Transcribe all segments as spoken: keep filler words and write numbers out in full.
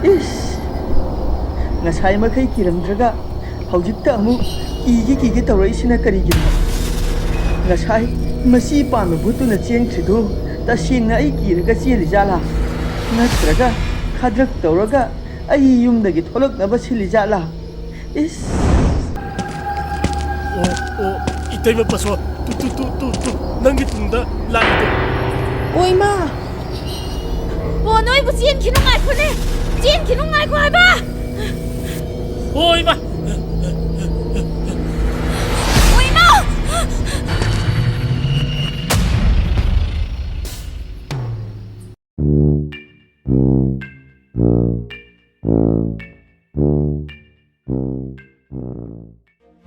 ꯏꯁ! ꯉꯁꯥꯏ ꯃꯈꯩ ꯀꯤꯔꯝꯗ꯭ꯔꯒ ꯍꯧꯖꯤꯛꯇ ꯑꯃꯨꯛ ꯀꯤꯒꯦ ꯀꯤꯒꯦ ꯇꯧꯔꯛꯏꯁꯤꯅ ꯀꯔꯤꯒꯤꯅꯣ? ꯉꯁꯥꯏ ꯃꯁꯤ ꯄꯥꯝꯕ ꯚꯨꯠꯇꯨꯅ ꯆꯦꯟꯈ꯭ꯔꯤꯗꯨ ꯇꯁꯦꯡꯅ ꯑꯩ ꯀꯤꯔꯒ ꯆꯦꯜꯂꯤꯖꯥꯠꯂꯥ? ꯅꯠꯇ꯭ꯔꯒ ꯈꯗ꯭ꯔꯛ ꯇꯧꯔꯒ ꯑꯩ ꯌꯨꯝꯗꯒꯤ ꯊꯣꯛꯂꯛꯅꯕ ꯁꯤꯜꯂꯤꯖꯥꯠꯂꯥ? ꯏꯁ! ꯑꯣ, ꯑꯣ, ꯏꯇꯩꯃ ꯄꯁꯣ, ꯇꯨ, ꯇꯨ, ꯇꯨ, ꯇꯨ, ꯇꯨ, ꯅꯪꯒꯤ ꯇꯨꯡꯗ ꯂꯥꯛꯏꯗꯣ꯫ ꯑꯣꯏꯃ! ꯑꯣ, ꯅꯣꯏꯕꯨ ꯆꯦꯟꯈꯤꯅꯨ, ꯉꯥꯏꯈꯣꯅꯦ꯫ ꯆꯦꯟꯈꯤꯅꯨ, ꯉꯥꯏꯈꯣ ꯍꯥꯏꯕ꯫ ꯑꯣ, ꯏꯃꯥ! ꯑꯣ, ꯏꯃꯥ!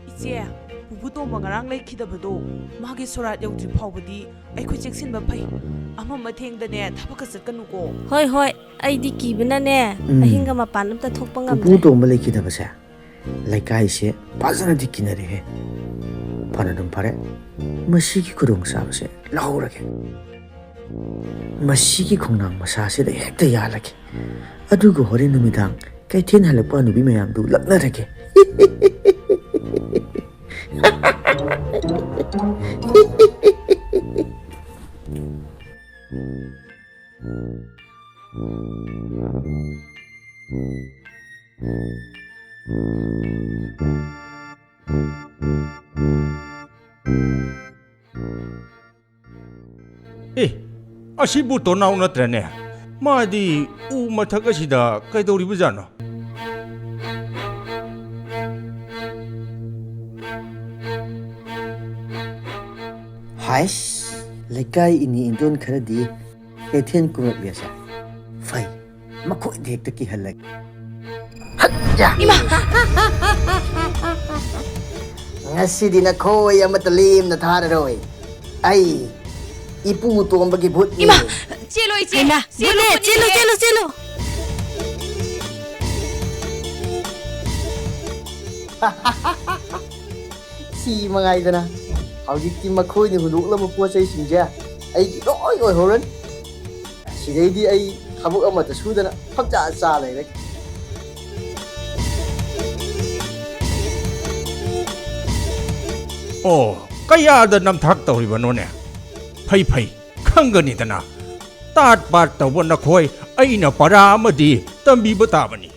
ꯏꯆꯦ, ꯄꯨꯄꯨ ꯇꯣꯝꯕ ꯉꯔꯥꯡ ꯂꯩꯈꯤꯗꯕꯗꯣ, ꯃꯥꯒꯤ ꯁꯣꯔꯥꯠ ꯌꯧꯗ꯭ꯔꯤ ꯐꯥꯎꯕꯗꯤ ꯑꯩꯈꯣꯏ ꯆꯦꯛꯁꯤꯟꯕ ꯐꯩ꯫ ꯑꯃꯝ ꯑꯊꯦꯡꯗꯅꯦ ꯊꯕꯛꯀ ꯆꯠꯀꯅꯨꯀꯣ꯫ ꯍꯣꯏ, ꯍꯣꯏ, ꯑꯩꯗꯤ ꯀꯤꯕꯅꯅꯦ ꯎꯝ꯫ ꯑꯍꯤꯡꯒ ꯃꯄꯥꯟ ꯑꯝꯇ ꯊꯣꯛꯄ ꯄꯨꯄꯨ ꯉꯝꯗ꯭ꯔꯦ꯫ ꯇꯣꯝꯕ ꯂꯩꯈꯤꯗꯕꯁꯦ ꯂꯩꯀꯥꯏꯁꯦ ꯐꯖꯅꯗꯤ ꯀꯤꯅꯔꯦꯍꯦ꯫ ꯐꯅ ꯑꯗꯨꯝ ꯐꯔꯦ, ꯃꯁꯤꯒꯤ ꯈꯨꯗꯣꯡꯆꯥꯕꯁꯦ ꯂꯧꯍꯧꯔꯒꯦ꯫ ꯃꯁꯤꯒꯤ ꯈꯣꯡꯅꯥꯡ ꯃꯁꯥꯁꯤꯗ ꯍꯦꯛꯇ ꯌꯥꯜꯂꯒꯦ꯫ ꯑꯗꯨꯒ ꯍꯣꯔꯦꯟ ꯅꯨꯃꯤꯗꯥꯡ ꯀꯩꯊꯦꯜ ꯍꯜꯂꯛꯄ ꯅꯨꯄꯤ ꯃꯌꯥꯝꯗꯨ ꯂꯛꯅꯔꯒꯦ꯫ ꯑꯦ, ꯑꯁꯤꯕꯨ ꯇꯣꯅꯥꯎ ꯅꯠꯇ꯭ꯔꯅꯦ? ꯃꯥꯗꯤ ꯎ ꯃꯊꯛ ꯑꯁꯤꯗ ꯀꯩꯗꯧꯔꯤꯕꯖꯥꯠꯅꯣ? ꯍꯥꯏꯁ, ꯂꯩꯀꯥꯏ ꯏꯅꯤ ꯏꯟꯗꯣꯟ ꯈꯔꯗꯤ ꯀꯩꯊꯦꯜ ꯀꯨꯝꯂꯛꯂꯦꯁꯦ꯫ ꯐꯩ, ꯃꯈꯣꯏꯗ ꯍꯦꯛꯇ ꯀꯤꯍꯜꯂꯒꯦ꯫ ꯍꯠꯌꯥ! ꯉꯁꯤꯗꯤ ꯅꯈꯣꯏ ꯑꯃꯠꯇ ꯂꯦꯝꯅ ꯊꯥꯔꯔꯣꯏ꯫ ꯑꯩ ꯏꯄꯨ ꯇꯣꯝꯕꯒꯤ ꯚꯨꯠꯅꯤ꯫ ꯏꯃꯥ! ꯆꯦꯜꯂꯣ, ꯏꯆꯦ! ꯍꯩꯃꯥ, ꯆꯦꯜꯂꯣ, ꯆꯦꯜꯂꯣ, ꯆꯦꯜꯂꯣ, ꯆꯦꯜꯂꯣ! ꯁꯤ ꯃꯉꯥꯏꯗꯅ ꯍꯧꯖꯤꯛꯇꯤ ꯃꯈꯣꯏꯅ ꯍꯨꯟꯗꯣꯛꯂꯝꯕ ꯄꯣꯠ ꯆꯩꯁꯤꯡꯁꯦ ꯑꯩꯒꯤ ꯂꯣꯏ ꯑꯣꯏꯍꯧꯔꯅꯤ꯫ ꯁꯤꯗꯩꯗꯤ ꯑꯩ ꯊꯕꯛ ꯑꯃꯠꯇ ꯁꯨꯗꯅ ꯐꯝꯆꯥ ꯆꯥ ꯂꯩꯔꯦ꯫ ꯑꯣ, ꯀꯌꯥꯗ ꯅꯝꯊꯥꯛ ꯇꯧꯔꯤꯕꯅꯣꯅꯦ? ꯐꯩ ꯐꯩ, ꯈꯪꯒꯅꯤꯗꯅ꯫ ꯇꯥꯠ ꯄꯥꯠ ꯇꯧꯕ ꯅꯈꯣꯏ ꯑꯩꯅ ꯄꯔꯥ ꯑꯃꯗꯤ ꯇꯝꯕꯤꯕ ꯇꯥꯕꯅꯤ꯫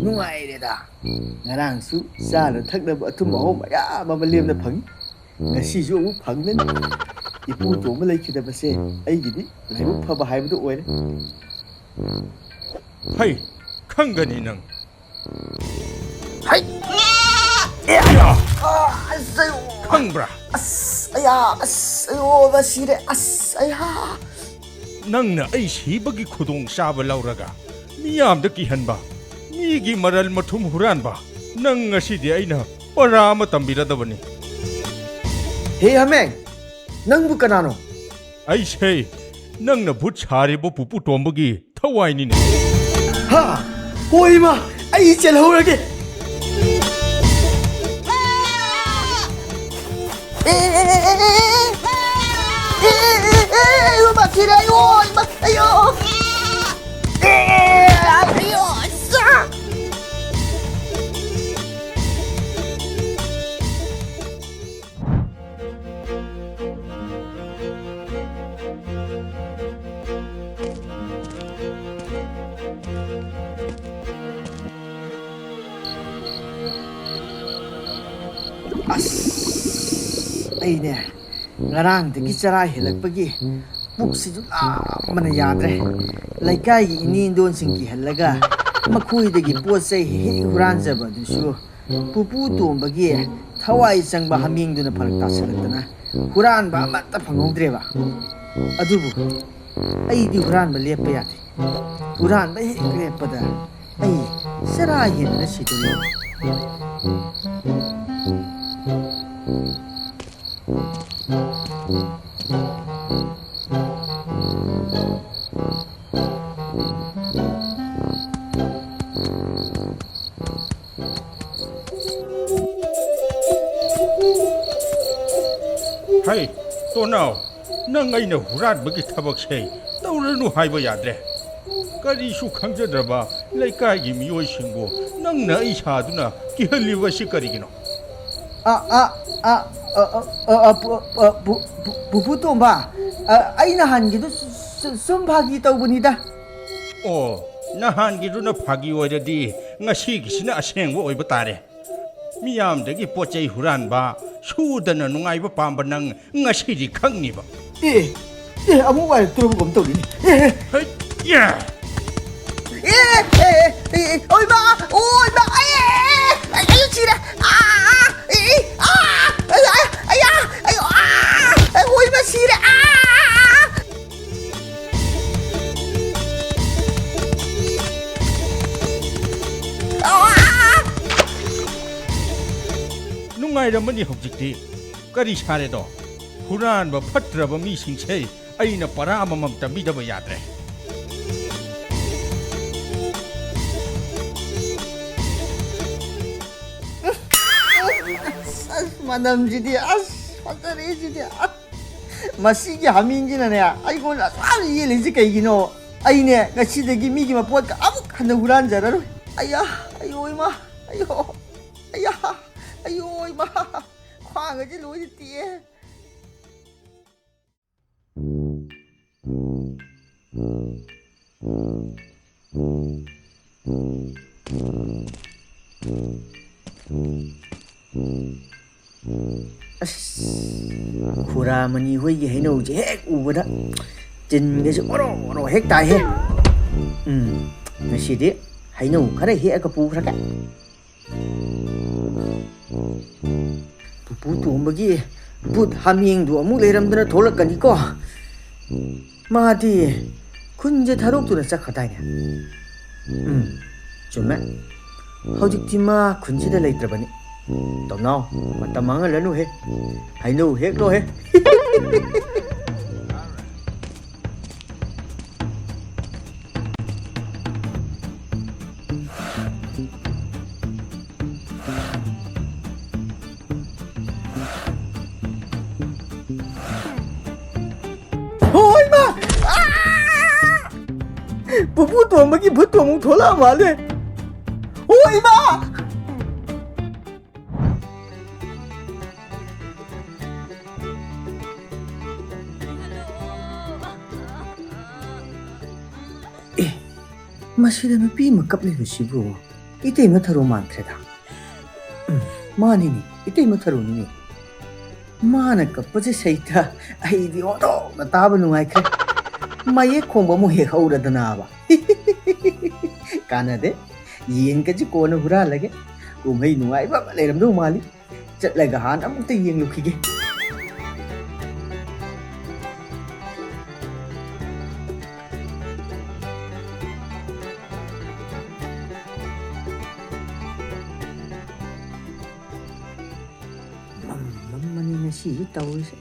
ꯅꯨꯡꯉꯥꯏꯔꯦꯗ꯫ ꯉꯔꯥꯡꯁꯨ ꯆꯥꯅ ꯊꯛꯅꯕ ꯑꯊꯨꯝ ꯑꯍꯥꯎ ꯃꯌꯥꯝ ꯑꯃ ꯂꯦꯝꯅ ꯐꯪꯉꯤ꯫ ꯉꯁꯤꯁꯨ ꯑꯃꯨꯛ ꯐꯪꯒꯅꯤ꯫ ꯏꯄꯨ ꯇꯣꯝꯕ ꯂꯩꯈꯤꯗꯕꯁꯦ ꯑꯩꯒꯤꯗꯤ ꯂꯥꯏꯕꯛ ꯐꯕ ꯍꯥꯏꯕꯗꯨ ꯑꯣꯏꯔꯦ꯫ ꯍꯩ, ꯈꯪꯒꯅꯤ ꯅꯪ꯫ ꯍꯩ! ꯑꯦ! ꯑꯌꯥ! ꯑꯥ, ꯑꯁ, ꯑꯌꯣ! ꯈꯪꯕ꯭ꯔꯥ? ꯑꯁ, ꯑꯌꯥ! ꯑꯁ, ꯑꯌꯣ! ꯃꯁꯤꯔꯦ! ꯑꯁ, ꯑꯌꯥ! ꯅꯪꯅ ꯑꯩ ꯁꯤꯕꯒꯤ ꯈꯨꯗꯣꯡꯆꯥꯕ ꯂꯧꯔꯒ ꯃꯤꯌꯥꯝꯗ ꯀꯤꯍꯟꯕ, ꯃꯤꯒꯤ ꯃꯔꯜ ꯃꯊꯨꯝ ꯍꯨꯔꯥꯟꯕ, ꯅꯪ ꯉꯁꯤꯗꯤ ꯑꯩꯅ ꯄꯔꯥ ꯑꯃ ꯇꯝꯕꯤꯔꯗꯕꯅꯤ꯫ ꯍꯦ ꯍꯥꯃꯦꯡ, ꯅꯪꯕꯨ ꯀꯅꯥꯅꯣ? ꯑꯩꯁꯦ ꯅꯪꯅ ꯚꯨꯠ ꯁꯥꯔꯤꯕ ꯄꯨꯄꯨ ꯇꯣꯝꯕꯒꯤ ꯊꯋꯥꯏꯅꯤꯅꯦ꯫ ꯍꯥ? ꯍꯣ ꯏꯃꯥ, ꯑꯩ ꯆꯦꯜꯍꯧꯔꯒꯦ꯫ ꯑꯦ, ꯑꯦ, ꯑꯦ, ꯑꯦ, ꯑꯦ, ꯑꯦ, ꯑꯦ, ꯑꯦ, ꯑꯦ, ꯑꯦ, ꯏꯃꯥ, ꯁꯤꯔꯦ, ꯑꯌꯣ, ꯏꯃꯥ, ꯑꯌꯣ꯫ ꯑꯦ, ꯑꯌꯣ, ꯑꯁ! ꯑꯁ, ꯑꯩꯅꯦ, ꯉꯔꯥꯡꯗꯒꯤ ꯆꯔꯥ ꯍꯦꯜꯂꯛꯄꯒꯤ ꯄꯨꯛꯁꯤꯁꯨ ꯂꯥꯝꯕꯅ ꯌꯥꯗ꯭ꯔꯦ꯫ ꯂꯩꯀꯥꯏꯒꯤ ꯏꯅꯦ ꯏꯟꯗꯣꯟꯁꯤꯡ ꯀꯤꯍꯜꯂꯒ ꯃꯈꯣꯏꯗꯒꯤ ꯄꯣꯠ ꯆꯩ ꯍꯦꯛ ꯍꯦꯛ ꯍꯨꯔꯥꯟꯖꯕ ꯑꯗꯨꯁꯨ ꯄꯨꯄꯨ ꯇꯣꯝꯕꯒꯤ ꯊꯋꯥꯏ ꯆꯪꯕ ꯍꯥꯃꯦꯡꯗꯨꯅ ꯐꯔꯛ ꯇꯥꯁꯜꯂꯛꯇꯅ ꯍꯨꯔꯥꯟꯕ ꯑꯃꯠꯇ ꯐꯪꯍꯧꯗ꯭ꯔꯦꯕ꯫ ꯑꯗꯨꯕꯨ ꯑꯩꯗꯤ ꯍꯨꯔꯥꯟꯕ ꯂꯦꯞꯄ ꯌꯥꯗꯦ꯫ ꯍꯨꯔꯥꯟꯕ ꯍꯦꯛ ꯂꯦꯞꯄꯗ ꯑꯩ ꯆꯔꯥ ꯍꯦꯟꯗꯅ ꯁꯤꯗꯣꯏꯅꯤ꯫ ꯅꯥꯎ, ꯅꯪ ꯑꯩꯅ ꯍꯨꯔꯥꯟꯕꯒꯤ ꯊꯕꯛꯁꯦ ꯇꯧꯔꯅꯨ ꯍꯥꯏꯕ ꯌꯥꯗ꯭ꯔꯦ꯫ ꯀꯔꯤꯁꯨ ꯈꯪꯖꯗ꯭ꯔꯕ ꯂꯩꯀꯥꯏꯒꯤ ꯃꯤꯑꯣꯏꯁꯤꯡꯕꯨ ꯅꯪꯅ ꯑꯩ ꯁꯥꯗꯨꯅ ꯀꯤꯍꯜꯂꯤꯕꯁꯤ ꯀꯔꯤꯒꯤꯅꯣ? ꯑ, ꯑ, ꯑ, ꯑ, ꯑ, ꯑ, ꯑ, ꯄꯨ-, ꯑ, ꯄꯨ-, ꯄꯨ-, ꯄꯨꯄꯨ ꯇꯣꯝꯕ, ꯑ, ꯑꯩ ꯅꯍꯥꯟꯒꯤꯗꯨ ꯁꯨ-, ꯁꯨ-, ꯁꯨꯝ ꯐꯥꯒꯤ ꯇꯧꯕꯅꯤꯗ꯫ ꯑꯣ, ꯅꯍꯥꯟꯒꯤꯗꯨꯅ ꯐꯥꯒꯤ ꯑꯣꯏꯔꯗꯤ ꯉꯁꯤꯒꯤꯁꯤꯅ ꯑꯁꯦꯡꯕ ꯑꯣꯏꯕ ꯇꯥꯔꯦ꯫ ꯃꯤꯌꯥꯝꯗꯒꯤ ꯄꯣꯠ ꯆꯩ ꯍꯨꯔꯥꯟꯕ, ꯁꯨꯗꯅ ꯅꯨꯡꯉꯥꯏꯕ ꯄꯥꯝꯕ ꯅꯪ ꯉꯁꯤꯗꯤ ꯈꯪꯅꯤꯕ꯫ ꯑꯦ, ꯑꯦ, ꯑꯃꯨꯛ ꯋꯥꯏꯔꯛꯇꯣꯔꯕ ꯀꯩꯅꯣꯝ ꯇꯧꯔꯤꯅꯦ꯫ ꯑꯦ, ꯑꯦ꯫ ꯍꯩꯠ, ꯌꯥ! ꯑꯦ, ꯑꯦ, ꯑꯦ, ꯑꯦ, ꯑꯣꯏꯃꯥ! ꯑꯣꯏꯃꯥ! ꯑꯦ, ꯑꯦ, ꯑꯦ, ꯑꯩ ꯁꯤꯔꯦ! ꯑꯥ! ꯑꯦ, ꯑꯦ, ꯑꯥ! ꯑꯌꯥ! ꯑꯌꯥ! ꯑꯌꯥ! ꯑꯌꯣ! ꯑꯥ! ꯑꯣꯏꯃꯥ ꯁꯤꯔꯦ! ꯑꯥ! ꯑꯥ! ꯅꯨꯡꯉꯥꯏꯔꯝꯃꯅꯤ ꯍꯧꯖꯤꯛꯇꯤ꯫ ꯀꯔꯤ ꯁꯥꯔꯦꯗꯣ? ꯍꯨꯔꯥꯟꯕ ꯐꯠꯇ꯭ꯔꯕ ꯃꯤꯁꯤꯡꯁꯦ ꯑꯩꯅ ꯄꯔꯥ ꯑꯃꯃꯝ ꯇꯝꯕꯤꯗꯕ ꯌꯥꯗ꯭ꯔꯦ꯫ ꯑꯁ, ꯑꯁ, ꯃꯅꯝꯁꯤꯗꯤ, ꯑꯁ, ꯐꯖꯔꯦ ꯁꯤꯗꯤ꯫ ꯑꯁ, ꯃꯁꯤꯒꯤ ꯍꯥꯃꯦꯡꯁꯤꯅꯅꯦ ꯑꯩꯉꯣꯟꯗ ꯑꯁꯨꯛ ꯌꯥꯝꯅ ꯌꯦꯜꯂꯤꯁꯤ ꯀꯩꯒꯤꯅꯣ? ꯑꯩꯅꯦ ꯉꯁꯤꯗꯒꯤ ꯃꯤꯒꯤ ꯃꯄꯣꯠꯀ ꯑꯃꯨꯛ ꯍꯟꯅ ꯍꯨꯔꯥꯟꯖꯔꯔꯣꯏ꯫ ꯑꯌꯥ, ꯑꯌꯣ ꯏꯃꯥ, ꯑꯌꯣ, ꯑꯌꯥ, ꯑꯌꯣ ꯏꯃꯥ, ꯈ꯭ꯋꯥꯡꯒꯁꯦ ꯂꯣꯏꯅ ꯇꯦꯛꯑꯦ꯫ ꯑꯁ, ꯈꯨꯔꯥꯃꯅꯤ ꯍꯣꯏꯒꯤ ꯍꯩꯅꯧꯁꯦ ꯍꯦꯛ ꯎꯕꯗ ꯇꯤꯟꯒꯁꯦ ꯑꯣꯔꯣ ꯑꯣꯔꯣ ꯍꯦꯛ ꯇꯥꯏꯍꯦ꯫ ꯎꯝ, ꯉꯁꯤꯗꯤ ꯍꯩꯅꯧ ꯈꯔ ꯍꯦꯛꯑꯒ ꯄꯨꯈ꯭ꯔꯒꯦ꯫ ꯄꯨꯄꯨ ꯇꯣꯝꯕꯒꯤ ꯕꯨꯠ ꯍꯥꯃꯦꯡꯗꯨ ꯑꯃꯨꯛ ꯂꯩꯔꯝꯗꯅ ꯊꯣꯛꯂꯛꯀꯅꯤꯀꯣ꯫ ꯃꯥꯗꯤ ꯈꯨꯟꯁꯦ ꯊꯥꯗꯣꯛꯇꯨꯅ ꯆꯠꯈ꯭ꯔꯗꯥꯏꯅꯦ? ꯎꯝ, ꯆꯨꯝꯃꯦ꯫ ꯍꯧꯖꯤꯛꯇꯤ ꯃꯥ ꯈꯨꯟꯁꯤꯗ ꯂꯩꯇ꯭ꯔꯕꯅꯤ꯫ ꯇꯣꯝꯅꯥꯎ, ꯃꯇꯝ ꯃꯥꯡꯍꯜꯂꯅꯨꯍꯦ꯫ ꯍꯩꯅꯧ ꯍꯦꯛꯂꯣꯍꯦ꯫ ꯄꯨꯄꯨ ꯇꯣꯝꯕꯒꯤ ꯚꯨꯠꯇꯣ ꯑꯃꯨꯛ ꯊꯣꯛꯂꯛꯑ ꯃꯥꯜꯂꯦ꯫ ꯑꯣ, ꯏꯃꯥ! ꯑꯦ, ꯃꯁꯤꯗ ꯅꯨꯄꯤ ꯑꯃ ꯀꯞꯂꯤꯕꯁꯤꯕꯨ ꯏꯇꯩꯃ ꯊꯔꯣ ꯃꯥꯟꯈ꯭ꯔꯦꯗ꯫ ꯎꯝ, ꯃꯥꯅꯤꯅꯦ, ꯏꯇꯩꯃ ꯊꯔꯣꯅꯤꯅꯦ꯫ ꯃꯥꯅ ꯀꯞꯄꯁꯦ ꯁꯩꯇ ꯑꯩꯗꯤ ꯑꯣꯟꯊꯣꯛꯅ ꯇꯥꯕ ꯅꯨꯡꯉꯥꯏꯈ꯭ꯔꯦ꯫ ꯃꯌꯦꯛ ꯈꯣꯡꯕ ꯑꯃꯨꯛ ꯍꯦꯛ ꯍꯧꯔꯗꯅꯕ꯫ ꯀꯥꯟꯅꯗꯦ, ꯌꯦꯟꯒꯁꯤ ꯀꯣꯟꯅ ꯍꯨꯔꯥꯜꯂꯒꯦ꯫ ꯀꯨꯝꯍꯩ ꯅꯨꯡꯉꯥꯏꯕ ꯑꯃ ꯂꯩꯔꯝꯗꯧ ꯃꯥꯜꯂꯤ꯫ ꯆꯠꯂꯒ ꯍꯥꯟꯅ ꯑꯃꯨꯛꯇ ꯌꯦꯡꯂꯨꯈꯤꯒꯦ꯫ ꯃꯝ ꯃꯝꯃꯅꯤ ꯉꯁꯤꯁꯨ ꯇꯧꯔꯤꯁꯦ꯫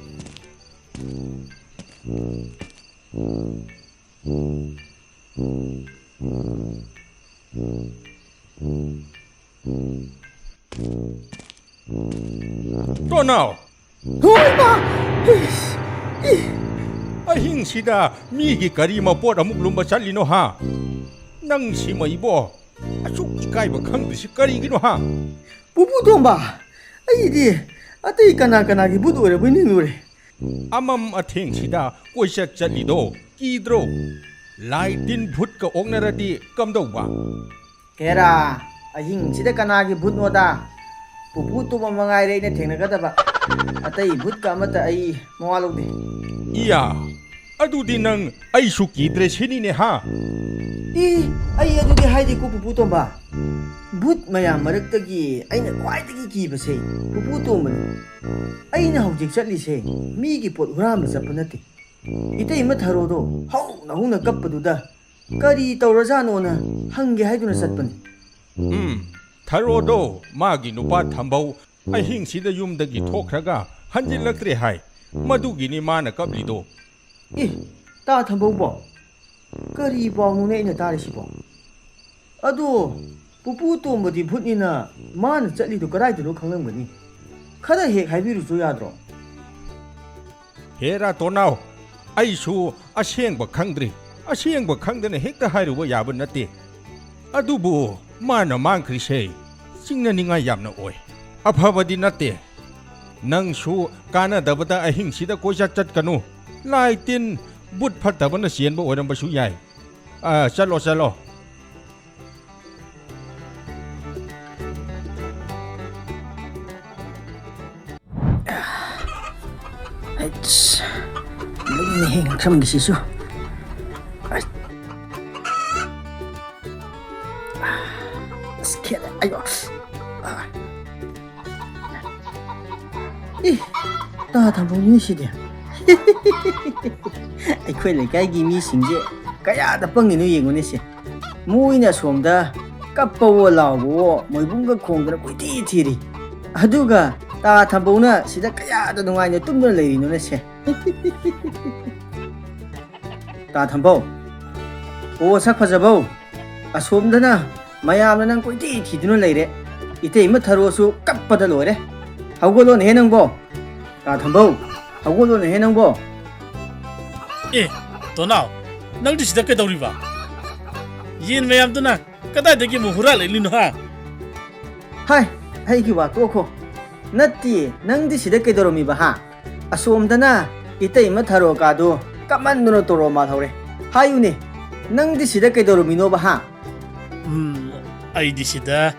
ꯇꯣꯅꯥꯎ! ꯍꯣꯏ, ꯏꯃꯥ! ꯏꯁ! ꯏ! ꯑꯍꯤꯡꯁꯤꯗ ꯃꯤꯒꯤ ꯀꯔꯤ ꯃꯄꯣꯠ ꯑꯃꯨꯛ ꯂꯨꯝꯕ ꯆꯠꯂꯤꯅꯣ, ꯍꯥ? ꯅꯪ ꯁꯤꯃ ꯏꯕꯣ, ꯑꯁꯨꯛ ꯏꯀꯥꯏꯕ ꯈꯪꯗ꯭ꯔꯤꯁꯤ ꯀꯔꯤꯒꯤꯅꯣ, ꯍꯥ? ꯄꯨꯄꯨ ꯇꯣꯝꯕ, ꯑꯩꯗꯤ ꯑꯇꯩ ꯀꯅꯥ ꯀꯅꯥꯒꯤ ꯚꯨꯠ ꯑꯣꯏꯔꯕꯣꯏ ꯅꯤꯡꯂꯨꯔꯦ꯫ ꯑꯃꯝ ꯑꯊꯦꯡꯁꯤꯗ ꯀꯣꯏꯆꯠ ꯆꯠꯂꯤꯗꯣ ꯀꯤꯗ꯭ꯔꯣ? ꯂꯥꯏ ꯇꯤꯟ ꯚꯨꯠꯀ ꯑꯣꯛꯅꯔꯗꯤ ꯀꯝꯗꯧꯕ? ꯍꯦꯔꯥ, ꯑꯍꯤꯡꯁꯤꯗ ꯀꯅꯥꯒꯤ ꯚꯨꯠꯅꯣꯗ? ꯄꯨꯄꯨ ꯇꯣꯝꯕ ꯃꯉꯥꯏꯔꯦ ꯑꯩꯅ ꯊꯦꯡꯅꯒꯗꯕ꯫ ꯑꯇꯩ ꯚꯨꯠꯀ ꯑꯃꯠꯇ ꯑꯩ ꯃꯋꯥ ꯂꯧꯗꯦ꯫ ꯏꯌꯥ, ꯑꯗꯨꯗꯤ ꯅꯪ ꯑꯩꯁꯨ ꯀꯤꯗ꯭ꯔꯦ ꯁꯤꯅꯤꯅꯦ, ꯍꯥ? ꯏ, ꯑꯩ ꯑꯗꯨꯗꯤ ꯍꯥꯏꯗꯦꯀꯣ, ꯄꯨꯄꯨ ꯇꯣꯝꯕ꯫ ꯚꯨꯠ ꯃꯌꯥꯝ ꯃꯔꯛꯇꯒꯤ ꯑꯩꯅ ꯈ꯭ꯋꯥꯏꯗꯒꯤ ꯀꯤꯕꯁꯦ ꯄꯨꯄꯨ ꯇꯣꯝꯕꯅꯤ꯫ ꯑꯩꯅ ꯍꯧꯖꯤꯛ ꯆꯠꯂꯤꯁꯦ ꯃꯤꯒꯤ ꯄꯣꯠ ꯍꯨꯔꯥꯟꯕ ꯆꯠꯄ ꯅꯠꯇꯦ꯫ ꯏꯇꯩꯃ ꯊꯔꯣꯗꯣ ꯍꯧꯅ ꯍꯧꯅ ꯀꯞꯄꯗꯨꯗ ꯀꯔꯤ ꯇꯧꯔꯖꯥꯠꯅꯣꯅ ꯍꯪꯒꯦ ꯍꯥꯏꯗꯨꯅ ꯆꯠꯄꯅꯤ꯫ ꯎꯝ, ꯊꯔꯣꯗꯣ ꯃꯥꯒꯤ ꯅꯨꯄꯥ ꯊꯝꯕꯧ ꯑꯍꯤꯡꯁꯤꯗ ꯌꯨꯝꯗꯒꯤ ꯊꯣꯛꯈ꯭ꯔꯒ ꯍꯟꯖꯤꯜꯂꯛꯇ꯭ꯔꯦ ꯍꯥꯏ꯫ ꯃꯗꯨꯒꯤꯅꯤ ꯃꯥꯅ ꯀꯞꯂꯤꯗꯣ꯫ ꯑꯦ, ꯇꯥ ꯊꯝꯕꯧꯕꯣ, ꯀꯔꯤ ꯄꯥꯎꯅꯣꯅꯦ ꯑꯩꯅ ꯇꯥꯔꯤꯁꯤꯕꯣ? ꯑꯗꯣ ꯄꯨꯄꯨ ꯇꯣꯝꯕꯗꯤ ꯚꯨꯠꯅꯤꯅ ꯃꯥꯅ ꯆꯠꯂꯤꯗꯣ ꯀꯗꯥꯏꯗꯅꯣ ꯈꯪꯂꯝꯒꯅꯤ꯫ ꯈꯔ ꯍꯦꯛ ꯍꯥꯏꯕꯤꯔꯨꯆꯣ ꯌꯥꯗ꯭ꯔꯣ? ꯍꯦꯔꯥ ꯇꯣꯅꯥꯎ, ꯑꯩꯁꯨ ꯑꯁꯦꯡꯕ ꯈꯪꯗ꯭ꯔꯤ꯫ ꯑꯁꯦꯡꯕ ꯈꯪꯗꯅ ꯍꯦꯛꯇ ꯍꯥꯏꯔꯨꯕ ꯌꯥꯕ ꯅꯠꯇꯦ꯫ ꯑꯗꯨꯕꯨ ꯃꯥꯅ ꯃꯥꯡꯈ꯭ꯔꯤꯁꯦ ꯆꯤꯡꯅꯅꯤꯡꯉꯥꯏ ꯌꯥꯝꯅ ꯑꯣꯏ꯫ ꯑꯐꯕꯗꯤ ꯅꯠꯇꯦ꯫ ꯅꯪꯁꯨ ꯀꯥꯟꯅꯗꯕꯗ ꯑꯍꯤꯡꯁꯤꯗ ꯀꯣꯏꯆꯠ ꯆꯠꯀꯅꯨ꯫ ꯂꯥꯏ ꯇꯤꯟ, ꯚꯨꯠ ꯐꯠꯇꯕꯅ ꯆꯦꯟꯕ ꯑꯣꯏꯔꯝꯕꯁꯨ ꯌꯥꯏ꯫ ꯑ, ꯆꯠꯂꯣ, ꯆꯠꯂꯣ꯫ ꯑꯩꯁ, ꯂꯨꯝꯃꯤꯍꯦ ꯉꯛꯁꯝꯒꯤꯁꯤꯁꯨ꯫ ꯑꯩ-, ꯑꯁ, ꯈꯦꯠꯂꯦ꯫ ꯑꯌꯣ꯫ ꯑꯦ, ꯇꯥ ꯊꯝꯐꯝꯅꯤ ꯁꯤꯗꯤ꯫ ꯑꯩꯈꯣꯏ ꯂꯩꯀꯥꯏꯒꯤ ꯃꯤꯁꯤꯡꯁꯦ ꯀꯌꯥꯗ ꯄꯪꯉꯤꯅꯣ ꯌꯦꯡꯉꯨꯅꯦ ꯁꯦ꯫ ꯃꯣꯏꯅ ꯑꯁꯣꯝꯗ ꯀꯞꯄꯋꯣ ꯂꯥꯎꯕꯋꯣ ꯃꯣꯏꯕꯨꯡꯒ ꯈꯣꯡꯗꯅ ꯀꯣꯏꯊꯤ ꯊꯤꯔꯤ꯫ ꯑꯗꯨꯒ ꯇꯥ ꯊꯝꯕꯧꯅ ꯁꯤꯗ ꯀꯌꯥꯗ ꯅꯨꯡꯉꯥꯏꯅ ꯇꯨꯝꯗꯨꯅ ꯂꯩꯔꯤꯅꯣꯅꯦ ꯁꯦ꯫ ꯇꯥ ꯊꯝꯕꯧ, ꯑꯣ ꯁꯛ ꯐꯖꯕꯧ, ꯑꯁꯣꯝꯗꯅ ꯃꯌꯥꯝꯅ ꯅꯪ ꯀꯣꯏꯊꯤ ꯊꯤꯗꯨꯅ ꯂꯩꯔꯦ꯫ ꯏꯇꯩꯃ ꯊꯔꯣꯁꯨ ꯀꯞꯄꯗ ꯂꯣꯏꯔꯦ꯫ ꯍꯧꯒꯠꯂꯣꯅꯦꯍꯦ ꯅꯪꯕꯣ꯫ ꯇꯥ ꯊꯝꯕꯧ, ꯍꯧꯒꯠꯂꯣꯅꯦꯍꯦ ꯅꯪꯕꯣ꯫ ꯑꯦ, ꯇꯣꯅꯥꯎ, ꯅꯪꯗꯤ ꯁꯤꯗ ꯀꯩꯗꯧꯔꯤꯕ? ꯌꯦꯟ ꯃꯌꯥꯝꯗꯨꯅ ꯀꯗꯥꯏꯗꯒꯤ ꯑꯃꯨꯛ ꯍꯨꯔꯥꯜꯂꯛꯂꯤꯅꯣ, ꯍꯥ? ꯍꯥꯏ, ꯑꯩꯒꯤ ꯋꯥ ꯇꯣꯛꯈꯣ꯫ ꯅꯠꯇꯦ, ꯅꯪꯗꯤ ꯁꯤꯗ ꯀꯩꯗꯧꯔꯝꯃꯤꯕ, ꯍꯥ? ꯑꯁꯣꯝꯗꯅ ꯏꯇꯩꯃ ꯊꯔꯣ ꯀꯥꯗꯣ ꯀꯞꯃꯟꯗꯨꯅ ꯇꯣꯔꯣ ꯃꯥꯜꯍꯧꯔꯦ꯫ ꯍꯥꯏꯌꯨꯅꯦ, ꯅꯪꯗꯤ ꯁꯤꯗ ꯀꯩꯗꯧꯔꯝꯃꯤꯅꯣꯕ, ꯍꯥ? ꯎꯝ, ꯑꯩꯗꯤ ꯁꯤꯗ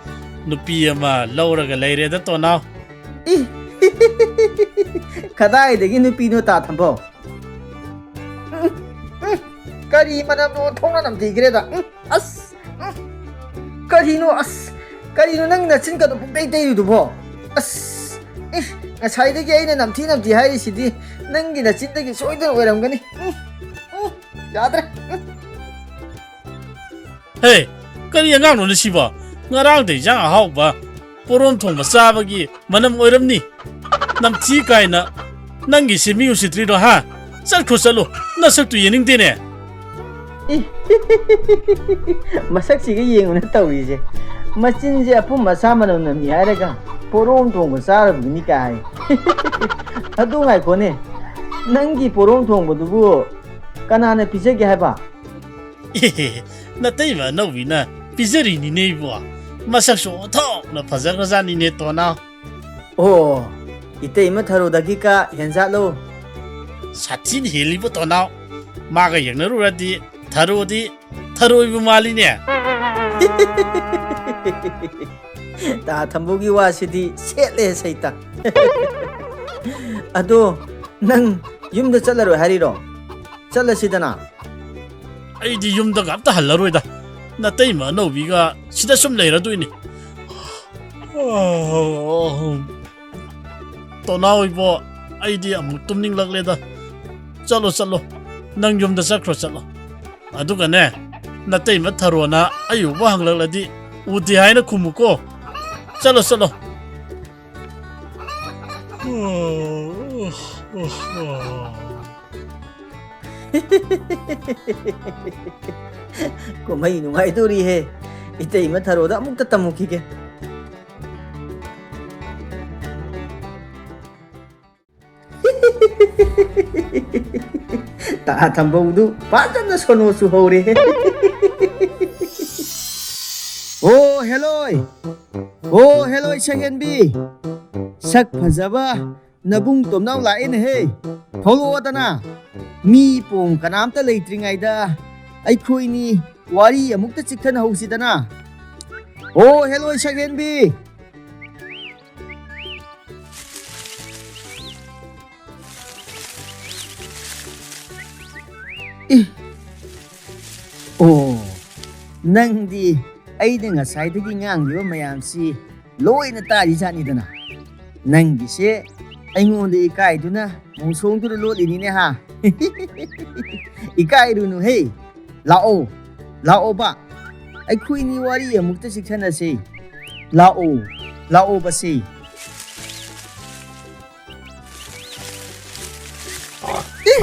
ꯅꯨꯄꯤ ꯑꯃ ꯂꯧꯔꯒ ꯂꯩꯔꯦꯗ, ꯇꯣꯅꯥꯎ꯫ ꯏ! ꯀꯗꯥꯏꯗꯒꯤ ꯅꯨꯄꯤꯅꯣ, ꯇꯥ ꯊꯝꯕꯧ? ꯎꯝ, ꯎꯝ, ꯀꯔꯤ ꯃꯅꯝꯅꯣ? ꯊꯣꯡꯅ ꯅꯝꯊꯤꯈ꯭ꯔꯦꯗ꯫ ꯎꯝ, ꯑꯁ, ꯎꯝ, ꯀꯔꯤꯅꯣ? ꯑꯁ, ꯀꯔꯤꯅꯣ ꯅꯪ ꯅꯆꯤꯟꯒꯗꯣ ꯄꯨꯡꯇꯩ ꯇꯩꯔꯤꯗꯨꯕꯣ? ꯑꯁ, ꯏ, ꯉꯁꯥꯏꯗꯒꯤ ꯑꯩꯅ ꯅꯝꯊꯤ ꯅꯝꯊꯤ ꯍꯥꯏꯔꯤꯁꯤꯗꯤ ꯅꯪꯒꯤ ꯅꯆꯤꯟꯗꯒꯤ ꯁꯣꯏꯗꯅ ꯑꯣꯏꯔꯝꯒꯅꯤ꯫ ꯎꯝ, ꯎꯝ, ꯌꯥꯗ꯭ꯔꯦ꯫ ꯎꯝ꯫ ꯍꯦ, ꯀꯔꯤ ꯑꯉꯥꯡꯅꯣꯅꯦ ꯁꯤꯕꯣ? ꯉꯔꯥꯡꯗ ꯏꯟꯖꯥꯡ ꯑꯍꯥꯎꯕ ꯄꯣꯔꯣꯝ ꯊꯣꯡꯕ ꯆꯥꯕꯒꯤ ꯃꯅꯝ ꯑꯣꯏꯔꯝꯅꯤ꯫ ꯅꯝꯊꯤ ꯀꯥꯏꯅ ꯅꯪꯒꯤꯁꯦ ꯃꯤ ꯎꯁꯤꯠꯇ꯭ꯔꯤꯔꯣ, ꯍꯥ? ꯆꯠꯈ꯭ꯔꯣ, ꯆꯠꯂꯣ, ꯅꯁꯛꯇꯨ ꯌꯦꯡꯅꯤꯡꯗꯦꯅꯦ꯫ ꯏ, ꯃꯁꯛꯁꯤꯒ ꯌꯦꯡꯉꯨꯅꯦ ꯇꯧꯔꯤꯁꯦ꯫ ꯃꯆꯤꯟꯁꯦ ꯑꯄꯨꯝ ꯑꯁꯥ ꯃꯅꯝ ꯅꯝꯃꯤ ꯍꯥꯏꯔꯒ ꯄꯣꯔꯣꯝ ꯊꯣꯡꯕ ꯆꯥꯔꯨꯕꯅꯤ ꯀꯥꯏ꯫ ꯑꯗꯨ ꯉꯥꯏꯈꯣꯅꯦ, ꯅꯪꯒꯤ ꯄꯣꯔꯣꯝ ꯊꯣꯡꯕꯗꯨꯕꯨ ꯀꯅꯥꯅ ꯄꯤꯖꯒꯦ ꯍꯥꯏꯕ? ꯑꯦ, ꯅꯇꯩꯃ ꯑꯅꯧꯕꯤꯅ ꯄꯤꯖꯔꯤꯅꯤꯅꯦ ꯏꯕꯣ꯫ ꯃꯁꯛꯁꯨ ꯑꯣꯟꯊꯣꯛꯅ ꯐꯖꯈ꯭ꯔꯖꯥꯠꯅꯤꯅꯦ ꯇꯣꯅꯥꯎ꯫ ꯑꯣ, ꯏꯇꯩꯃ ꯊꯔꯣꯗꯒꯤ ꯀꯥ ꯍꯦꯟꯖꯥꯠꯂꯣ? ꯁꯥꯊꯤꯅ ꯍꯦꯜꯂꯤꯕꯣ ꯇꯣꯅꯥꯎ꯫ ꯃꯥꯒ ꯌꯦꯡꯅꯔꯨꯔꯗꯤ ꯊꯔꯣꯗꯤ ꯊꯔꯣꯏꯕꯨ ꯃꯥꯜꯂꯤꯅꯦ꯫ ꯇꯥ ꯊꯝꯕꯧꯒꯤ ꯋꯥꯁꯤꯗꯤ ꯁꯦꯠꯂꯦ ꯁꯩꯇ꯫ ꯑꯗꯣ ꯅꯪ ꯌꯨꯝꯗ ꯆꯠꯂꯔꯣꯏ ꯍꯥꯏꯔꯤꯔꯣ? ꯆꯠꯂꯁꯤꯗꯅ꯫ ꯑꯩꯗꯤ ꯌꯨꯝꯗꯒ ꯑꯝꯇ ꯍꯜꯂꯔꯣꯏꯗ꯫ ꯅꯇꯩꯃ ꯑꯅꯧꯕꯤꯒ ꯁꯤꯗ ꯁꯨꯝ ꯂꯩꯔꯗꯣꯏꯅꯤ꯫ ꯇꯣꯅꯥꯎ ꯏꯕꯣ, ꯑꯩꯗꯤ ꯑꯃꯨꯛ ꯇꯨꯝꯅꯤꯡꯂꯛꯂꯦꯗ꯫ ꯆꯠꯂꯣ, ꯆꯠꯂꯣ꯫ ꯅꯪ ꯌꯨꯝꯗ ꯆꯠꯈ꯭ꯔꯣ, ꯆꯠꯂꯣ꯫ ꯑꯗꯨꯒꯅꯦ, ꯅꯇꯩꯃ ꯊꯔꯣꯅ ꯑꯩ ꯎꯕ ꯍꯪꯂꯛꯂꯗꯤ ꯎꯗꯦ ꯍꯥꯏꯅ ꯈꯨꯝꯃꯨꯀꯣ꯫ ꯆꯠꯂꯣ, ꯆꯠꯂꯣ꯫ ꯀꯨꯝꯍꯩ ꯅꯨꯡꯉꯥꯏꯗꯣꯔꯤꯍꯦ꯫ ꯏꯇꯩꯃ ꯊꯔꯣꯗ ꯑꯃꯨꯛꯇ ꯇꯝꯃꯨꯈꯤꯒꯦ꯫ ꯇꯥ ꯊꯝꯕꯧꯗꯨ ꯐꯖꯅ ꯁꯣꯅꯣ ꯆꯨꯍꯧꯔꯦ꯫ ꯑꯣ ꯍꯦꯂꯣꯏ, ꯑꯣ ꯍꯦꯂꯣꯏ ꯁꯛꯍꯦꯟꯕꯤ, ꯁꯛ ꯐꯖꯕ ꯅꯕꯨꯡ ꯇꯣꯝꯅꯥꯎ ꯂꯥꯛꯑꯦꯅꯦꯍꯦ꯫ ꯊꯣꯛꯂꯛꯑꯣꯗꯅ, ꯃꯤ ꯄꯣꯡ ꯀꯅꯥꯝꯇ ꯂꯩꯇ꯭ꯔꯤꯉꯩꯗ ꯑꯩꯈꯣꯏꯅꯤ ꯋꯥꯔꯤ ꯑꯃꯨꯛꯇ ꯆꯤꯛꯊꯅꯍꯧꯁꯤꯗꯅ꯫ ꯑꯣ ꯍꯦꯂꯣꯏ ꯁꯛꯍꯦꯟꯕꯤ꯫ ꯑꯦ꯫ ꯑꯣ, ꯅꯪꯗꯤ ꯑꯩꯅ ꯉꯁꯥꯏꯗꯒꯤ ꯉꯥꯡꯂꯤꯕ ꯃꯌꯥꯝꯁꯤ ꯂꯣꯏꯅ ꯇꯥꯔꯤꯖꯥꯠꯅꯤꯗꯅ꯫ ꯅꯪꯒꯤꯁꯦ ꯑꯩꯉꯣꯟꯗ ꯏꯀꯥꯏꯗꯨꯅ ꯃꯣꯡꯁꯣꯡꯗꯨꯅ ꯂꯣꯠꯂꯤꯅꯤꯅꯦ ꯍꯥ? ꯏꯀꯥꯏꯔꯨꯅꯨꯍꯦ꯫ ꯂꯥꯛꯑꯣ, ꯂꯥꯛꯑꯣꯕ꯫ ꯑꯩꯈꯣꯏꯅꯤ ꯋꯥꯔꯤ ꯑꯃꯨꯛꯇ ꯆꯤꯛꯊꯅꯁꯦ꯫ ꯂꯥꯛꯑꯣ, ꯂꯥꯛꯑꯣꯕꯁꯦ꯫ ꯑꯦ!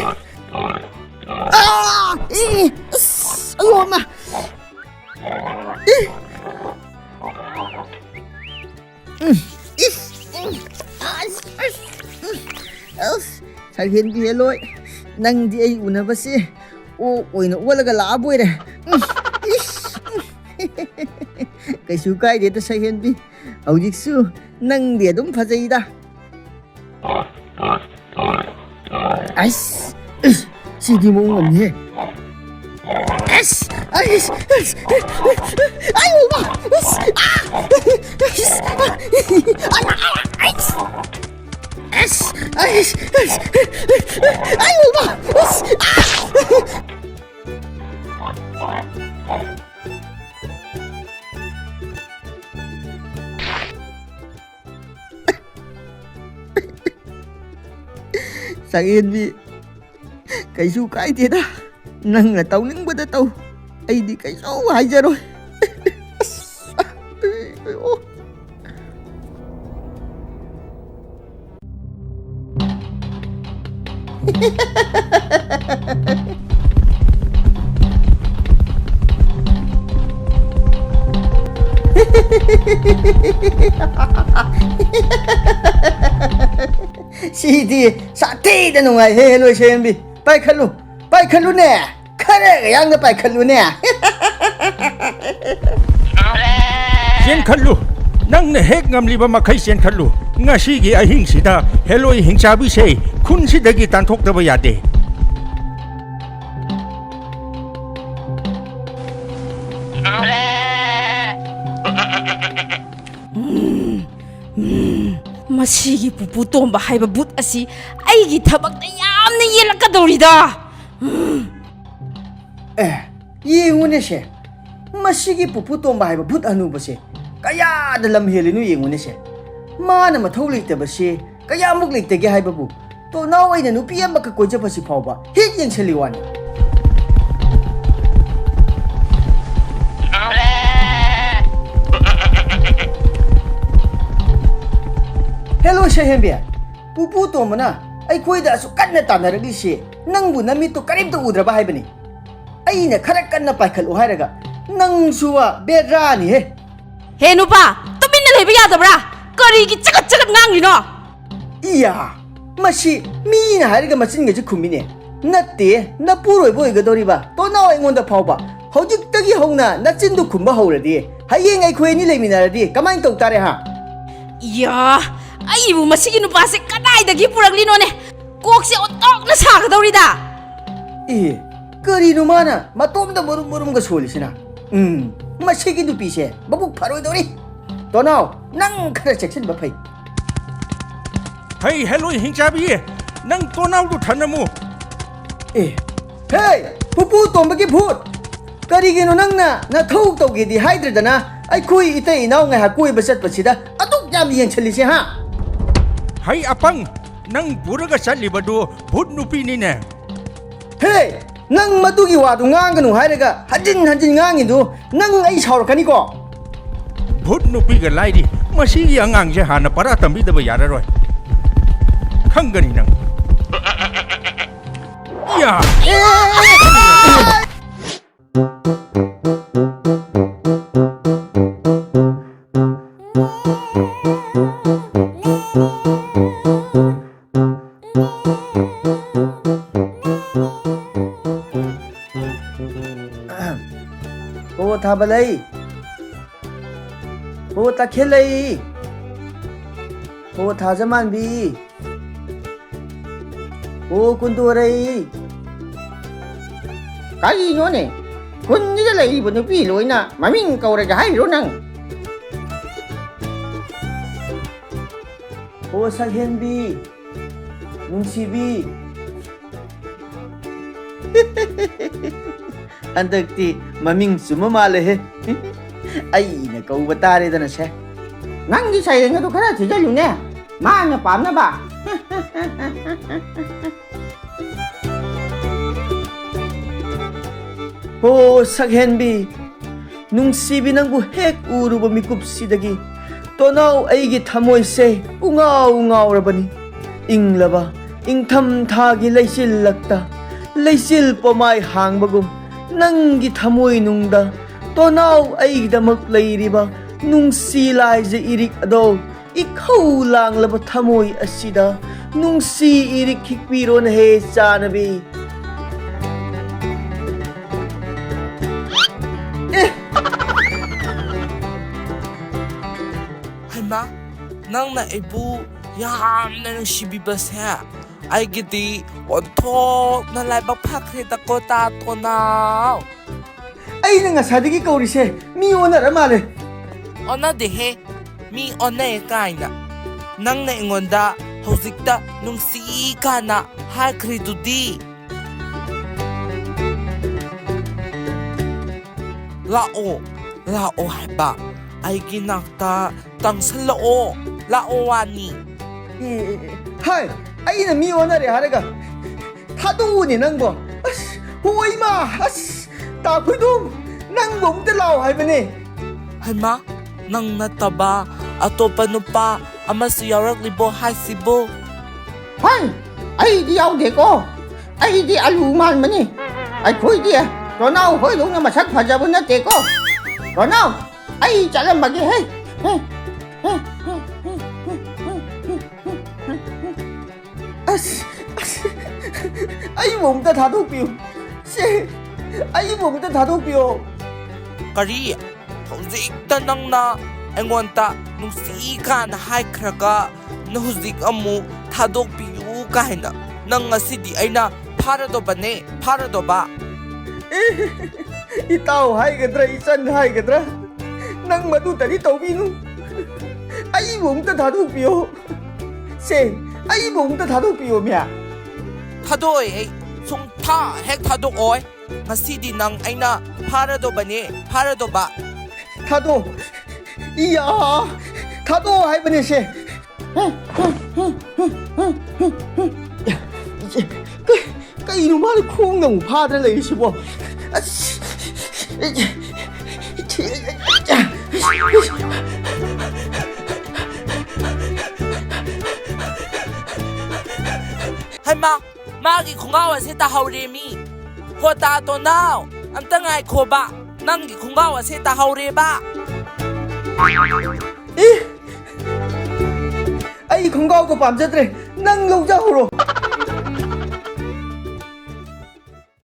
ꯑꯥ! ꯑꯦ! ꯑꯁ! ꯑꯌꯣ ꯃꯥ! ꯑꯦ! ꯎꯝ! ꯏꯁ! ꯎꯝ! ꯑꯁ! ꯑꯁ! ꯎꯝ! ꯑꯁ! ꯁꯛꯍꯦꯟꯕꯤ ꯍꯦꯂꯣꯏ, ꯅꯪꯗꯤ ꯑꯩ ꯎꯅꯕꯁꯦ ꯑꯣꯛ ꯑꯣꯏꯅ ꯑꯣꯜꯂꯒ ꯂꯥꯛꯑꯕꯣꯏꯔꯦ꯫ ꯎꯝ, ꯏꯁ, ꯎꯝ꯫ ꯀꯩꯁꯨ ꯀꯥꯏꯗꯦꯗ ꯁꯛꯍꯦꯟꯕꯤ, ꯍꯧꯖꯤꯛꯁꯨ ꯅꯪꯗꯤ ꯑꯗꯨꯝ ꯐꯖꯩꯗ꯫ ꯑꯩꯁ, ꯏꯁ, ꯁꯤꯗꯤ ꯃꯑꯣꯡ ꯑꯃꯅꯤꯍꯦ꯫ ꯑꯩꯁ, ꯑꯩꯁ, ꯑꯩꯁ, ꯑꯩ ꯎꯃ, ꯑꯁ, ꯑꯥ, ꯑꯁ, ꯑꯥ, ꯑꯩꯁ, ꯑꯩꯁ, ꯑꯩꯁ, ꯑꯩꯁ, ꯑꯩ ꯎꯃ, ꯑꯁ, ꯑꯥ꯫ ꯁꯛꯍꯦꯟꯕꯤ, ꯀꯩꯁꯨ ꯀꯥꯏꯗꯦꯗ, ꯅꯪꯅ ꯇꯧꯅꯤꯡꯕꯗ ꯇꯧ, ꯑꯩꯗꯤ ꯀꯩꯁꯨ ꯍꯥꯏꯖꯔꯣꯏ꯫ ꯑꯁ, ꯑꯣ꯫ ꯁꯤꯗꯤ ꯁꯥꯊꯤꯗ ꯅꯨꯡꯉꯥꯏꯍꯦ, ꯍꯦꯂꯣꯏ ꯁꯛꯍꯦꯟꯕꯤ꯫ ꯄꯥꯏꯈꯠꯂꯨ, ꯄꯥꯏꯈꯠꯂꯨꯅꯦ, ꯈꯔꯒ ꯌꯥꯡꯅ ꯄꯥꯏꯈꯠꯂꯨꯅꯦ꯫ ꯆꯦꯟꯈꯠꯂꯨ, ꯅꯪꯅ ꯍꯦꯛ ꯉꯝꯂꯤꯕ ꯃꯈꯩ ꯆꯦꯟꯈꯠꯂꯨ꯫ ꯉꯁꯤꯒꯤ ꯑꯍꯤꯡꯁꯤꯗ ꯍꯦꯂꯣꯏ ꯍꯤꯡꯆꯥꯕꯤꯁꯦ ꯈꯨꯟꯁꯤꯗꯒꯤ ꯇꯥꯟꯊꯣꯛꯇꯕ ꯌꯥꯗꯦ꯫ ꯃꯁꯤꯒꯤ ꯄꯨꯄꯨ ꯇꯣꯝꯕ ꯍꯥꯏꯕ ꯚꯨꯠ ꯑꯁꯤ ꯑꯩꯒꯤ ꯊꯕꯛꯇ ꯌꯥꯝꯅ ꯌꯦꯜꯂꯛꯀꯗꯧꯔꯤꯗ꯫ ꯑꯦ, ꯌꯦꯡꯉꯨꯅꯦꯁꯦ, ꯃꯁꯤꯒꯤ ꯄꯨꯄꯨ ꯇꯣꯝꯕ ꯍꯥꯏꯕ ꯚꯨꯠ ꯍꯅꯨꯕꯁꯦ ꯀꯌꯥꯗ ꯂꯝ ꯍꯦꯜꯂꯤꯅꯣ ꯌꯦꯡꯉꯨꯅꯦꯁꯦ꯫ ꯃꯥꯅ ꯃꯊꯧ ꯂꯩꯇꯕꯁꯦ ꯀꯌꯥꯃꯨꯛ ꯂꯩꯇꯒꯦ ꯍꯥꯏꯕꯕꯨ, ꯇꯣꯅꯥꯎ ꯑꯩꯅ ꯅꯨꯄꯤ ꯑꯃꯈꯛ ꯀꯣꯏꯖꯕꯁꯤ ꯐꯥꯎꯕ ꯍꯦꯛ ꯌꯦꯡꯁꯤꯜꯂꯤ ꯋꯥꯅꯤ꯫ ꯍꯦꯂꯣ ꯁꯛꯍꯦꯟꯕꯤ, ꯄꯨꯄꯨ ꯇꯣꯝꯕꯅ ꯑꯩꯈꯣꯏꯗ ꯑꯁꯨꯛ ꯀꯟꯅ ꯇꯥꯟꯅꯔꯛꯂꯤꯁꯤ ꯅꯪꯕꯨ ꯅꯃꯤꯠꯇꯨ ꯀꯔꯤꯝꯇ ꯎꯗ꯭ꯔꯕ ꯍꯥꯏꯕꯅꯤ꯫ ꯑꯩꯅ ꯈꯔ ꯀꯟꯅ ꯄꯥꯏꯈꯠꯂꯨ ꯍꯥꯏꯔꯒ ꯅꯪꯁꯨ ꯋꯥ ꯕꯦꯔꯥꯅꯤꯍꯦ꯫ ꯍꯦ ꯅꯨꯄꯥ, ꯇꯨꯃꯤꯟꯅ ꯂꯩꯕ ꯌꯥꯗꯕ꯭ꯔꯥ? ꯀꯔꯤꯒꯤ ꯆꯒꯠ ꯆꯒꯠ ꯉꯥꯡꯂꯤꯅꯣ? ꯏꯌꯥ, ꯃꯁꯤ ꯃꯤꯅ ꯍꯥꯏꯔꯒ ꯃꯆꯤꯟꯒꯁꯦ ꯈꯨꯝꯃꯤꯅꯦ꯫ ꯅꯠꯇꯦ, ꯅꯄꯨꯔꯣꯏꯕ ꯑꯣꯏꯒꯗꯧꯔꯤꯕ ꯇꯣꯅꯥꯎ ꯑꯩꯉꯣꯟꯗ ꯐꯥꯎꯕ ꯍꯧꯖꯤꯛꯇꯒꯤ ꯍꯧꯅ ꯅꯆꯤꯟꯗꯨ ꯈꯨꯝꯕ ꯍꯧꯔꯗꯤ, ꯍꯌꯦꯡ ꯑꯩꯈꯣꯏ ꯑꯅꯤ ꯂꯩꯃꯤꯟꯅꯔꯗꯤ ꯀꯃꯥꯏꯅ ꯇꯧ ꯇꯥꯔꯦ, ꯍꯥ? ꯏꯌꯥ, ꯑꯩꯕꯨ ꯃꯁꯤꯒꯤ ꯅꯨꯄꯥꯁꯦ ꯀꯗꯥꯏꯗꯒꯤ ꯄꯨꯔꯛꯂꯤꯅꯣꯅꯦ? ꯀꯣꯛꯁꯦ ꯑꯣꯟꯊꯣꯛꯅ ꯁꯥꯒꯗꯧꯔꯤꯗ꯫ ꯑꯦ, ꯀꯔꯤꯅꯣ ꯃꯥꯅ ꯃꯇꯣꯝꯗ ꯃꯔꯨꯝ ꯃꯔꯨꯝꯒ ꯁꯣꯜꯂꯤꯁꯤꯅ? ꯎꯝ, ꯃꯁꯤꯒꯤ ꯅꯨꯄꯤꯁꯦ ꯃꯕꯨꯛ ꯐꯔꯣꯏꯗꯧꯔꯤ꯫ ꯇꯣꯅꯥꯎ, ꯅꯪ ꯈꯔ ꯆꯦꯛꯁꯤꯟꯕ ꯐꯩ꯫ ꯍꯩ, ꯍꯦꯂꯣꯏ ꯍꯤꯡꯆꯥꯕꯤ, ꯅꯪ ꯇꯣꯅꯥꯎꯗꯨ ꯊꯅꯝꯃꯨ꯫ ꯑꯦ, ꯍꯦ, ꯄꯨꯄꯨ ꯇꯣꯝꯕꯒꯤ ꯚꯨꯠ! ꯀꯔꯤꯒꯤꯅꯣ ꯅꯪꯅ ꯅꯊꯧ ꯇꯧꯒꯦꯗꯤ ꯍꯥꯏꯗ꯭ꯔꯗꯅ ꯑꯩꯈꯣꯏ ꯏꯇꯩ ꯏꯅꯥꯎ ꯉꯥꯏꯍꯥꯛ ꯀꯣꯏꯕ ꯆꯠꯄꯁꯤꯗ ꯑꯗꯨꯛ ꯌꯥꯝ ꯌꯦꯡꯁꯤꯜꯂꯤꯁꯦ, ꯍꯥ? ꯍꯩ ꯑꯄꯪ, ꯅꯪ ꯄꯨꯔꯒ ꯆꯠꯂꯤꯕꯗꯨ ꯚꯨꯠ ꯅꯨꯄꯤꯅꯤꯅꯦ꯫ ꯍꯦ, ꯅꯪ ꯃꯗꯨꯒꯤ ꯋꯥꯗꯨ ꯉꯥꯡꯒꯅꯨ ꯍꯥꯏꯔꯒ ꯍꯟꯖꯤꯟ ꯍꯟꯖꯤꯟ ꯉꯥꯡꯉꯤꯗꯨ ꯅꯪ ꯑꯩ ꯁꯥꯎꯔꯛꯀꯅꯤꯀꯣ꯫ ꯚꯨꯠ ꯅꯨꯄꯤꯒ ꯂꯥꯏꯔꯤ, ꯃꯁꯤꯒꯤ ꯑꯉꯥꯡꯁꯦ ꯍꯥꯟꯅ ꯄꯔꯥ ꯇꯝꯕꯤꯗꯕ ꯌꯥꯔꯔꯣꯏ꯫ ꯈꯪꯒꯅꯤ ꯅꯪ꯫ ꯌꯥ! ꯍꯣ ꯊꯥꯕꯂꯩ, ꯍꯣ ꯇꯈꯦꯜꯂꯩ, ꯍꯣ ꯊꯥꯖꯃꯥꯟꯕꯤ, ꯍꯣ ꯀꯨꯟꯗꯣꯔꯩ꯫ ꯀꯔꯤꯅꯣꯅꯦ? ꯈꯨꯟꯁꯤꯗ ꯂꯩꯔꯤꯕ ꯅꯨꯄꯤ ꯂꯣꯏꯅ ꯃꯃꯤꯡ ꯀꯧꯔꯒꯦ ꯍꯥꯏꯔꯤꯔꯣ ꯅꯪ? ꯍꯣ ꯁꯛꯍꯦꯟꯕꯤ, ꯅꯨꯡꯁꯤꯕꯤ꯫ ꯍꯟꯗꯛꯇꯤ ꯃꯃꯤꯡ ꯆꯨꯝꯕ ꯃꯥꯜꯂꯦꯍꯦ꯫ ꯑꯩꯅ ꯀꯧꯕ ꯇꯥꯔꯦꯗꯅ ꯁꯦ꯫ ꯅꯪꯒꯤ ꯁꯩꯔꯦꯡ ꯑꯗꯨ ꯈꯔ ꯊꯤꯖꯤꯜꯂꯨꯅꯦ, ꯃꯥꯅ ꯄꯥꯝꯅꯕ꯫ ꯍꯣ ꯁꯛꯍꯦꯟꯕꯤ, ꯅꯨꯡꯁꯤꯕꯤ, ꯅꯪꯕꯨ ꯍꯦꯛ ꯎꯔꯨꯕ ꯃꯤꯀꯨꯞꯁꯤꯗꯒꯤ ꯇꯣꯅꯥꯎ ꯑꯩꯒꯤ ꯊꯃꯣꯏꯁꯦ ꯄꯨꯡꯉꯥꯎ ꯉꯥꯎꯔꯕꯅꯤ꯫ ꯏꯪꯂꯕ ꯏꯪꯊꯝꯊꯥꯒꯤ ꯂꯩꯆꯤꯜꯂꯛꯇ ꯂꯩꯆꯤꯜ ꯄꯣꯃꯥꯏ ꯍꯥꯡꯕꯒꯨꯝ ꯅꯪꯒꯤ ꯊꯃꯣꯏꯅꯨꯡꯗ ꯇꯣꯅꯥꯎ ꯑꯩꯒꯤꯗꯃꯛ ꯂꯩꯔꯤꯕ ꯅꯨꯡꯁꯤ ꯂꯥꯏꯖ ꯏꯔꯤꯛ ꯑꯗꯣ ꯏꯈꯧ ꯂꯥꯡꯂꯕ ꯊꯃꯣꯏ ꯑꯁꯤꯗ ꯅꯨꯡꯁꯤ ꯏꯔꯤꯛ ꯈꯤꯛꯄꯤꯔꯣꯅꯦꯍꯦ ꯆꯥꯅꯕꯤ꯫ ꯑꯦ! ꯍꯩꯃꯥ, ꯅꯪꯅ ꯑꯩꯕꯨ ꯌꯥꯝꯅ ꯅꯨꯡꯁꯤꯕꯤꯕꯁꯦ ꯑꯩꯒꯤꯗꯤ ꯑꯣꯟꯊꯣꯛꯅ ꯂꯥꯏꯕꯛ ꯐꯈ꯭ꯔꯦꯗꯀꯣ, ꯇꯥ ꯇꯣꯅꯥꯎ꯫ ꯑꯩꯅ ꯉꯁꯥꯏꯗꯒꯤ ꯀꯧꯔꯤꯁꯦ ꯃꯤ ꯑꯣꯟꯅꯔ ꯃꯥꯜꯂꯦ꯫ ꯑꯣꯟꯅꯗꯦꯍꯦ, ꯃꯤ ꯑꯣꯟꯅꯩ ꯀꯥꯏꯅ꯫ ꯅꯪꯅ ꯑꯩꯉꯣꯟꯗ ꯍꯧꯖꯤꯛꯇ ꯅꯨꯡꯁꯤ ꯀꯥꯏꯅ ꯍꯥꯏꯈ꯭ꯔꯤꯗꯨꯗꯤ꯫ ꯂꯥꯛꯑꯣ, ꯂꯥꯛꯑꯣ ꯍꯥꯏꯕ, ꯑꯩꯒꯤ ꯅꯥꯛꯇ ꯆꯪꯁꯜꯂꯛꯑꯣ, ꯂꯥꯛꯑꯣ ꯋꯥꯅꯤ꯫ ꯑꯦ, ꯍꯥꯏ, ꯑꯩꯅ ꯃꯤ ꯑꯣꯟꯅꯔꯦ ꯍꯥꯏꯔꯒ ꯊꯥꯗꯣꯛꯎꯅꯦ ꯅꯪꯕꯣ꯫ ꯑꯁ, ꯍꯣꯏ ꯃꯥ, ꯑꯁ, ꯇꯥ ꯈꯣꯏꯗꯣꯝ, ꯅꯪꯕꯨ ꯑꯃꯨꯛꯇ ꯂꯥꯛꯑꯣ ꯍꯥꯏꯕꯅꯦ꯫ ꯍꯩꯃꯥ, ꯅꯪ ꯅꯠꯇꯕ ꯑꯇꯣꯞꯄ ꯅꯨꯄꯥ ꯑꯃꯁꯨ ꯌꯥꯎꯔꯛꯂꯤꯕꯣ ꯍꯥꯏꯁꯤꯕꯨ? ꯍꯩ, ꯑꯩꯗꯤ ꯌꯥꯎꯗꯦꯀꯣ꯫ ꯑꯩꯗꯤ ꯑꯂꯨ ꯃꯥꯟꯕꯅꯤ꯫ ꯑꯩꯈꯣꯏꯗꯤ ꯔꯣꯅꯥꯎ ꯍꯣꯏꯗꯧꯅ ꯃꯁꯛ ꯐꯖꯕ ꯅꯠꯇꯦꯀꯣ꯫ ꯔꯣꯅꯥꯎ, ꯑꯩ ꯆꯠꯂꯝꯃꯒꯦ ꯍꯦ꯫ ꯑꯁ, ꯑꯁ, ꯑꯩꯕꯨ ꯑꯃꯨꯛꯇ ꯊꯥꯗꯣꯛꯄꯤꯌꯨ꯫ ꯁꯦ, ꯑꯩꯕꯨ ꯑꯃꯨꯛꯇ ꯊꯥꯗꯣꯛꯄꯤꯌꯣ꯫ ꯀꯔꯤ? ꯍꯧꯖꯤꯛꯇ ꯅꯪꯅ ꯑꯩꯉꯣꯟꯗ ꯅꯨꯡꯁꯤ ꯀꯥꯏꯅ ꯍꯥꯏꯈ꯭ꯔꯒ ꯅ ꯍꯧꯖꯤꯛ ꯑꯃꯨꯛ ꯊꯥꯗꯣꯛꯄꯤꯌꯨ ꯀꯥꯏꯅ? ꯅꯪ ꯉꯁꯤꯗꯤ ꯑꯩꯅ ꯐꯥꯔꯗꯧꯕꯅꯦ, ꯐꯥꯔꯗꯧꯕ꯫ ꯏꯇꯥꯎ ꯍꯥꯏꯒꯗ꯭ꯔꯥ, ꯏꯆꯟ ꯍꯥꯏꯒꯗ꯭ꯔꯥ, ꯅꯪ ꯃꯗꯨꯇꯗꯤ ꯇꯧꯕꯤꯅꯨ꯫ ꯑꯩꯕꯨ ꯑꯃꯨꯛꯇ ꯊꯥꯗꯣꯛꯄꯤꯌꯣ꯫ ꯁꯦ, ꯑꯩꯕꯨ ꯑꯃꯨꯛꯇ ꯊꯥꯗꯣꯛꯄꯤꯌꯣ, ꯃꯌꯥ꯫ ꯊꯥꯗꯣꯛꯑꯣꯏ ꯑꯩ, ꯁꯨꯡꯊꯥ ꯍꯦꯛ ꯊꯥꯗꯣꯛꯑꯣꯏ꯫ ꯉꯁꯤꯗꯤ ꯅꯪ ꯑꯩꯅ ꯐꯥꯔꯗꯧꯕꯅꯦ, ꯐꯥꯔꯗꯧꯕ꯫ ꯊꯥꯗꯣꯛ-, ꯏꯌꯥ, ꯊꯥꯗꯣꯛꯑꯣ ꯍꯥꯏꯕꯅꯦ ꯁꯦ꯫ ꯀꯩꯅꯣ ꯃꯥꯅ ꯈꯣꯡꯅ ꯑꯃꯨꯛ ꯐꯥꯗꯅ ꯂꯩꯔꯤꯁꯤꯕꯣ? ꯑꯁ! ꯍꯩꯃꯥ! ꯃꯥꯒꯤ ꯈꯣꯡꯒ꯭ꯔꯥꯎ ꯑꯁꯦ ꯇꯥꯍꯧꯔꯦ ꯃꯤ꯫ ꯍꯣ ꯇꯥ ꯇꯣꯅꯥꯎ, ꯑꯝꯇ ꯉꯥꯏꯈꯣꯕ꯫ ꯅꯪꯒꯤ ꯈꯣꯡꯒ꯭ꯔꯥꯎ ꯑꯁꯦ ꯇꯥꯍꯧꯔꯦꯕ꯫ ꯑꯦ! ꯑꯩ ꯈꯣꯡꯒ꯭ꯔꯥꯎꯒ ꯄꯥꯝꯖꯗ꯭ꯔꯦ꯫ ꯅꯪ ꯂꯧꯖꯍꯧꯔꯣ꯫